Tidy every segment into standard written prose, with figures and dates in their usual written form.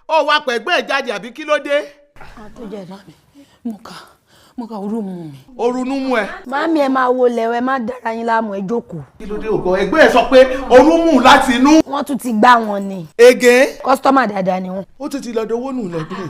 Ó wá pẹ̀gbẹ́ ẹ̀ jáde àbí kí ló dé? Àtúnjẹ náà mi, mo kà orú mu mi. Orunú mú ẹ. Màámi, ẹ máa wo lẹ̀wẹ̀, má dára yín láàmú, ẹ jókòó. Kí ló dé ògbọ́? Ẹgbẹ́ ẹ sọ pé orun mú láti inú. Wọ́n tún ti gbá wọn ni. Ege. Customer dáadáa ni wọ́n. Ó tún ti lọ́dọ̀ owó nù lọ́dún.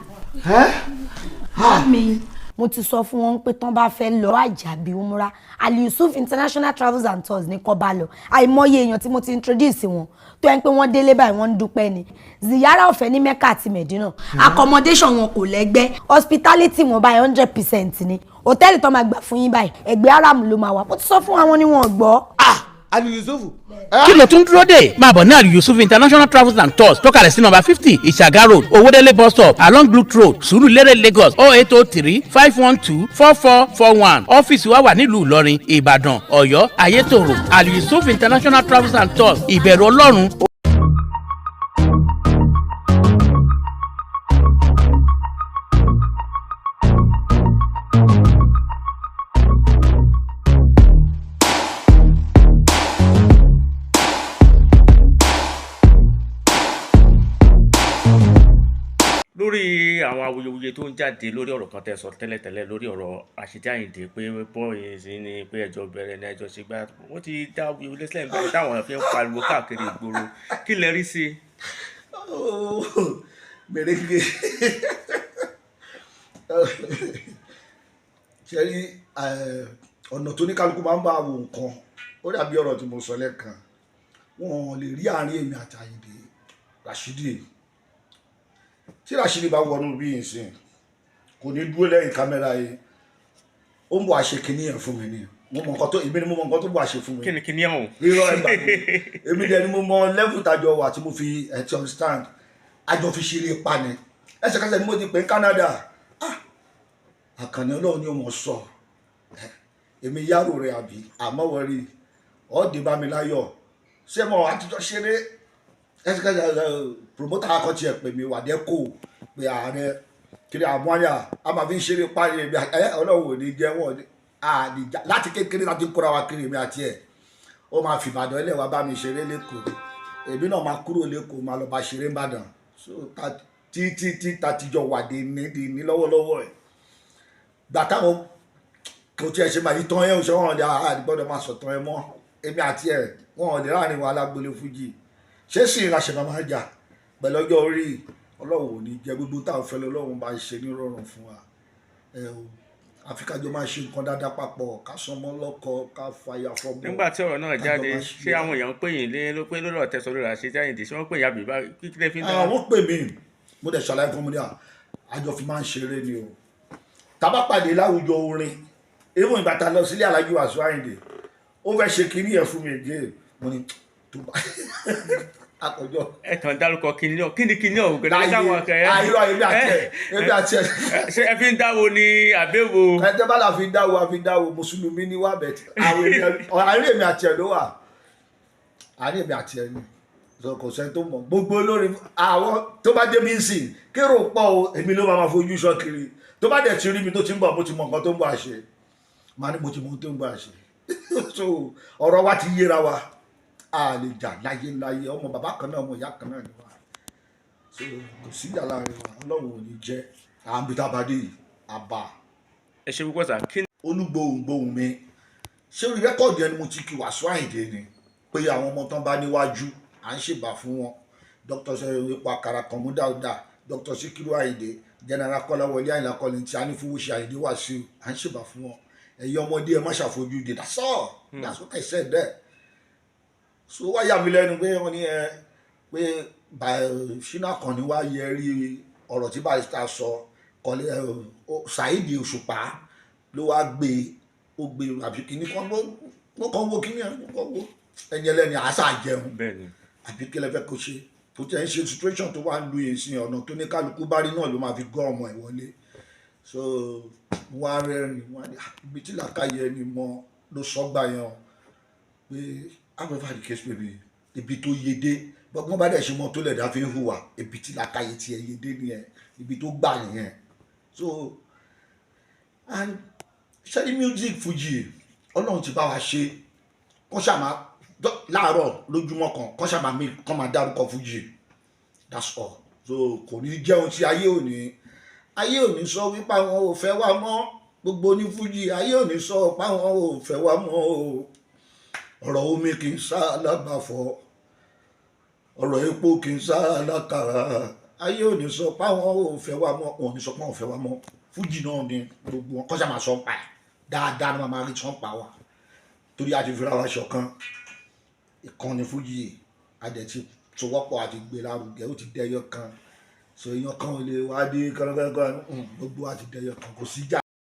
Màámi, mo ti sọ fún wọn pé tán bá fẹ́ lọ àjàbí umra, Ali Yusuf International Travels and Tours ní kó bá lọ. Àìmọye èèyàn tí mo ti introduce wọn tó yẹn pé wọ́n délé báyìí, wọ́n ń dúpẹ́ ni. Ziyara ọ̀fẹ́ ní Mecca àti Medina, accommodation wọn kò lẹ́gbẹ́, hospitality wọn báyìí 100% ni. Hòtẹ́ẹ̀lì tó máa gbà fún yín báyìí, ẹgbẹ́ Haram ló máa wà. Mo ti sọ fún àwọn ni wọn gbọ́. Ah, Ali Yusuf. Kí ló tún dúró dè? Máa bọ̀ ní Ali Yusuf International Travels and Tours tó kalẹ̀ sí nọ́mbà 50, Ìṣàgá Road, Owódélé bus stop, along Blue Road, Sùúrùlérè, Lagos, 08035124441. Ọ́fíìsì wa wà nílùú Ìlọrin, Ìbàdàn, Ọ̀yọ́, Ayétòrò. Ali Yusuf International Travels and Tours, ìbẹ̀rù Ọlọ́run. Lórí àwọn awuyewuye tó ń jáde lórí ọ̀rọ̀ kan tẹ́ sọ tẹ́lẹ̀tẹ́lẹ̀ lórí ọ̀rọ̀ Rashidi Ayinde, pé bọ́ọ̀yì sí ni pé ẹjọ́ bẹ̀rẹ̀ ní ẹjọ́ ṣe gbá, wọ́n ti dá awuyewuye sílẹ̀ nígbà táwọn fi ń pariwo káàkiri ìgboro. Kí lẹ rí sí i? Mèrèǹgè ṣe rí ọ̀nà tó ní kálukú máa ń bá wo nǹkan, ó dàbí ọ̀rọ̀ tí mo sọ lẹ́ẹ̀kan. Wọn lè rí àárín èmi àti Àyìndé Rashidi. Tí Rashidi bá wọnú bí ìsìn, kò ní dúró lẹ́yìn kámẹ́rà yìí. Ó ń bọ̀ àṣẹ kìíní yẹn fún mi ni. Mo mọ nǹkan tó èmi ni mo mọ nǹkan tó bọ̀ àṣẹ fún mi. Kí ni kí ni ọ̀hún? Irọ́, ẹgbà mi. Èmi dẹ̀ ni mo mọ level tàjọ wà tí mo fi ẹ̀ ti understand. Àjọ fi ṣeré pa ni. Ẹsẹ̀kẹsẹ̀ ni mo ti pè ní Canada. Ah, àkànní, Ọlọ́run ni ó mọ̀ sọ èmi yàrá rẹ̀ àbí àmọ́ wọrí ọ̀ọ́dẹ bá mi láyọ̀. Ṣé mo àtijọ́ ṣeré? Ẹsẹ̀kẹsẹ̀, promoter akọ́tì ẹ̀ pè mí wàdẹ́kò pé ààrẹ kiri àmúhàyà a máa fi ń ṣeré parí. Èmi ẹ, Ọlọ́run ò ní jẹ́ wọ́n àdìjà láti kékeré láti kóra wa kiri. Èmi àti ẹ̀, ó máa fi Ìbàdàn ilẹ̀ wa bá mi ṣeré lẹ́kọ̀ọ́, èmi náà máa kúrò lẹ́kọ̀ọ́, máa lọ bá ṣeré n'Ìbàdàn. So tí tí tí tàtijọ́ wà dé ní lọ́wọ́lọ́wọ́ ẹ̀ gbà táwọn kò tiẹ̀ ṣe máa yí tán ẹ̀ ṣe wọ́n lè àgbọ́dọ̀ máa sọ̀tàn ẹ̀ mọ́. Èmi àti ẹ̀, wọ́n lè láàrin wa alágbélé fújì ṣé sì ń raṣẹ̀ máa jà pẹ̀lú ọjọ́ orí. Ọlọ́run ò ní jẹ́ gbogbo táwọn fẹ́ lọ, Ọlọ́run bá ṣe ní rọrùn fún wa. Ẹ o, àfi kájọ máa ṣe nǹkan dáadáa papọ̀, ká sọmọ lọ́kọ, ká fàyà fọmọ. Nígbà tí ọ̀rọ̀ náà kájọ jáde, máa ṣe. Ṣé àwọn èèyàn ń pè yín lé ló pé lórí ọ̀tẹ̀ sọ lórí Rashidi Ayinde, ṣé wọ́n pè yín àbí bá kí lè fi ń dára? Àwọn pè mí, mo dẹ̀ ṣàlàyé fún mi ní àjọ fi máa ń ṣeré ni o. Tá bá pàdé láwùjọ orin, even ìgbà tá a lọ sílé Alhaji Wasiu Ayinde, ó fẹ́ ṣe kinní yẹn fún mi again. Mo ní tó bá akọjọ. Ẹ kàn dárúkọ kinní ọ̀, kí ni kinní ọ̀hún pẹ̀lú Láyé táwọn akẹ́ àìrọ̀, èmi àti ẹ̀, èmi àti ẹ̀. Ṣé ẹ fi ń dáwọ́ ni àbẹ̀wò? Ẹjẹ bá la fi dáwọ, a fi dáwọ. Mùsùlùmí ni wà bẹ̀. Àwọn èèyàn, àárín èmi àti ẹ̀ ló wà, àárín èmi àti ẹ̀ ni. So kò sẹ́ni tó mọ̀. Gbogbo olórin àwọn tó bá dé bí ń sìn kérò pọ̀ o, èmi ló máa ma fojú sọ kiri. Tó bá dẹ̀ ti rí mi tó ti ń bọ̀, mo ti mọ nǹkan tó ń bọ̀ àṣẹ. Màá ní mo ti mọ ohun tó ń bọ̀ àṣẹ. So ọ̀rọ̀ wa ti yéra wa, a lè jà láyé láyé. Ọmọ bàbá kan náà, ọmọ ìyá kan náà ni wa. So kò síjà láàrin wa. Ọlọ́run ò ní jẹ́ àmì tá a bá dé yìí àbá. Ẹ ṣe púpọ̀ sà. Kí Olúgbòhùngbòhùn mi, ṣé orí record yẹn ni mo ti kí Wàsíù Àyìndé ni pé àwọn ọmọ tán bá níwájú, à ń ṣèbà fún wọn. Dr. Ipò àkàrà Kànmú Dáúdà, Dr. Sikiru Àyìndé, General Kọ́láwọlé Àyìnlá Kọ́lé tí a ní fowó ṣe Àyìndé Wàsíù, à ń ṣèbà fún wọn. Ẹ̀yin ọmọdé, ẹ má ṣàfojúdi. That's all, that's what I said there. So wá yà mí lẹ́nu pé wọ́n ní ẹ pé Ṣínà Àkànní wá yẹ rí ọ̀rọ̀ tí Barrister sọ kọ́lé ẹ, Saheed Òṣùpá ló wá gbé, ó gbé àbí kíní kan ló kàn wo kíní ẹ, ló kàn wo ẹni ẹlẹ́ni àṣà jẹun. Àbí kí lẹ fẹ́ kó ṣe tó tẹ̀ ń ṣe? Situation tó wà ń lu yìí sí, ọ̀nà tó ní kálukú bá rí náà ló máa fi gọ́ ọmọ ẹ̀ wọlé. So wọ́n á rẹ́rìn, wọ́n á ní, "Ah, ibi tí làákàyè ẹni mọ ló sọ́gbà yẹn o." Pé however the case may be, ibi tó yé dé, bọ́gbọ́n bá dẹ̀ ṣe mọ́ tó lẹ̀dá fi ń hùwà, ibi tí làákàyè tiẹ̀ yé dé nìyẹn, ibi tó gbà nìyẹn. So and ṣẹ́ni music Fuji, Ọlọ́run ti bá wa ṣe. Kọ́ ṣàmà láàárọ̀ lójúmọ́ kan, kọ́ ṣàmà mí kọ́ máa dárúkọ Fuji, that's all. So kò ní jẹun tí ayé òní, ayé òní sọ wípé àwọn ò fẹ́ wa mọ́. Gbogbo onífújì, ayé òní sọ pé àwọn ò fẹ́ wa mọ́ o. Ọ̀rọ̀ omi kì í sá alágbàfọ̀, ọ̀rọ̀ epo kì í sá alákàrà. Ayé òní sọ pé àwọn ò fẹ́ wa mọ́, wọn ò ní sọ pé àwọn ò fẹ́ wa mọ́. Fújì náà ni gbogbo wọn kọ́sà máa sọ pa ẹ̀ dáadáa ni wọ́n máa rí sọ pa wa, torí a ti fira wa ṣọ̀kan. Ìkànnì fújì, a dẹ̀ ti sowọ́pọ̀ àti gbé lárugẹ, ó ti dẹyọ kan. So èèyàn kan ò lè wá dé kọ́ńkọ́ńkọ́, gbogbo wa ti dẹyọ kan, kò sí jà.